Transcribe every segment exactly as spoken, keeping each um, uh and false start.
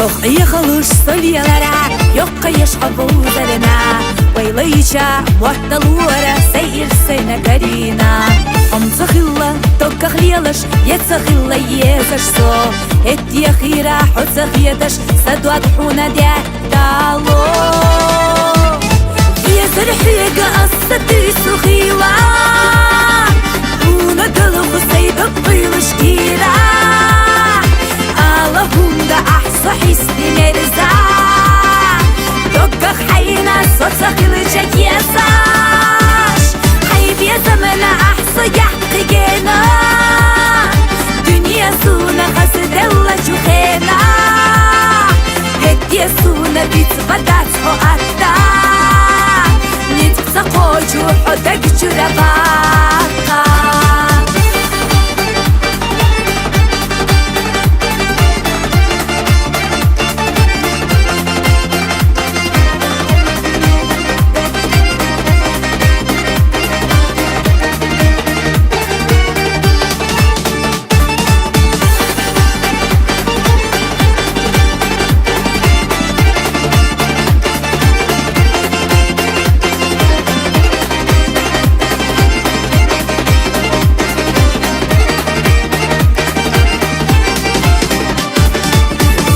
Хьох Ӏехалуш со лелара, йоккха еш хьо бовзарна. Вайлайча мотталора сай ирсайна карийна. Хьо ма ца хилла доггах лелаш, е ца хилла езаш со. ХӀетте хира хьо ца хеташ, са дог хьуна де дало. Везар хьоьга аз са туьйсу хийла, хьуна далу сай дог къуьйлуш кийра. Ала хӀунда ахь со хьисти мерза, доггах хьайна со ца хилча езаш. Хьай безамна ахь со яхь кхигена, дуьне суна хазделлачу хена. ХӀетте суна бицбадац хьо атта, ницкъ ца кхочу хьо даг чура баккха.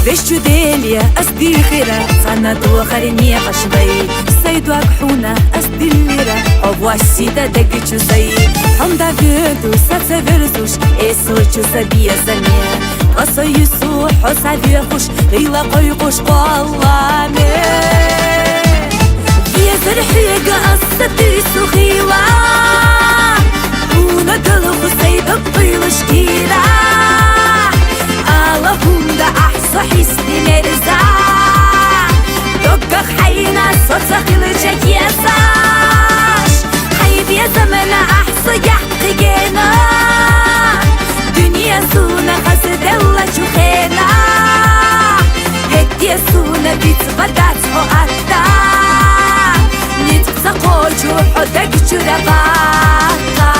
Везачу Деле, аз дийхира, цхьана дохар некъаш вай. Сай дог хьуна аз диллира, хьо воссийта даг чу сай. Хьо ма дӀавоьду са ца верзуш, эсо чу са безаме. Ткъа со юсу хьо схьавоьхуш, гӀийла кхойкхуш кхолламе. Везар хьоьга аз са туьйсу хийла, хьуна далу сай дог къуьйлуш кийра. Ала хӀунда ахь со хьисти мерза, доггах хьайна со ца хилча езаш. Хьай безамна ахь со яхь кхигена, дуьне суна хазделлачу хена. ХӀетте суна бицбадац хьо атта, ницкъ ца кхочу хьо даг чура баккха.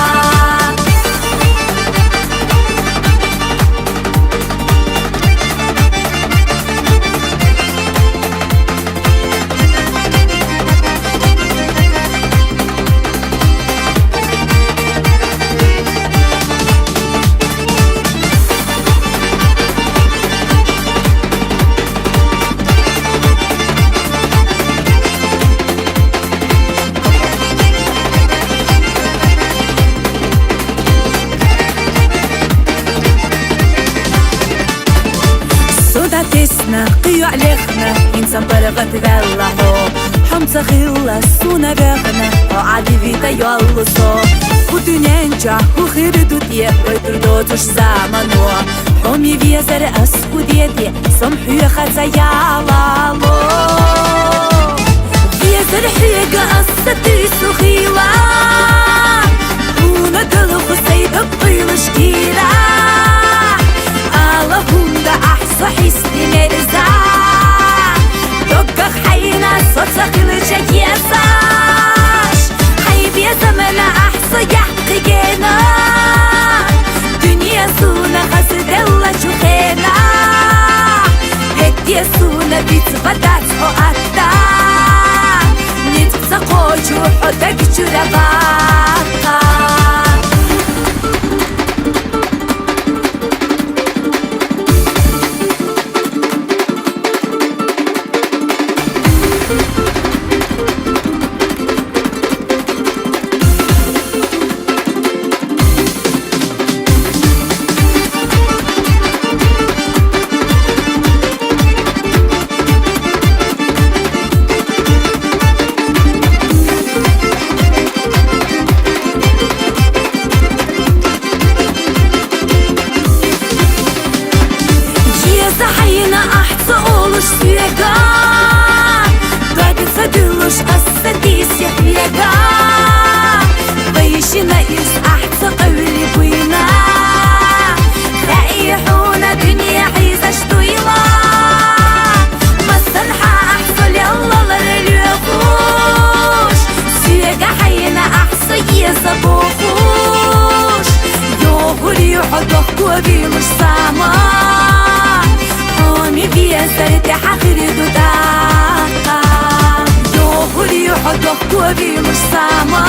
Со дӀатесна, кхин йоӀ лехна, хӀинца паргӀатваьлла хьо. Хьо ма ца хилла суна вехна, хьо Ӏадвита йоллу со. ХӀу дуьнен чохь хӀу хир ду те, вай дур доцуш замано. Хьо ма везар аз хӀу де те, со-м хьоьха ца ялало. Везар хьоьга аз са туьйсу хийла, хьуна далу сай дог къуьйлуш кийра. Ала хӀунда ахь со хьисти мерза, доггах хьайна со ца хилча езаш. Хьай безамна ахь со яхь кхигена, дуьне суна хазделлачу хена. ХӀетте суна бицбадац хьо атта, ницкъ ца кхочу хьо даг чура баккха. Куобилуш сама, оми виэсэртэ хахырыгыта. Дохури ходох куобилуш сама,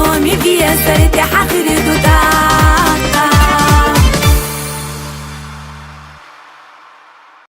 оми виэсэртэ хахырыгыта.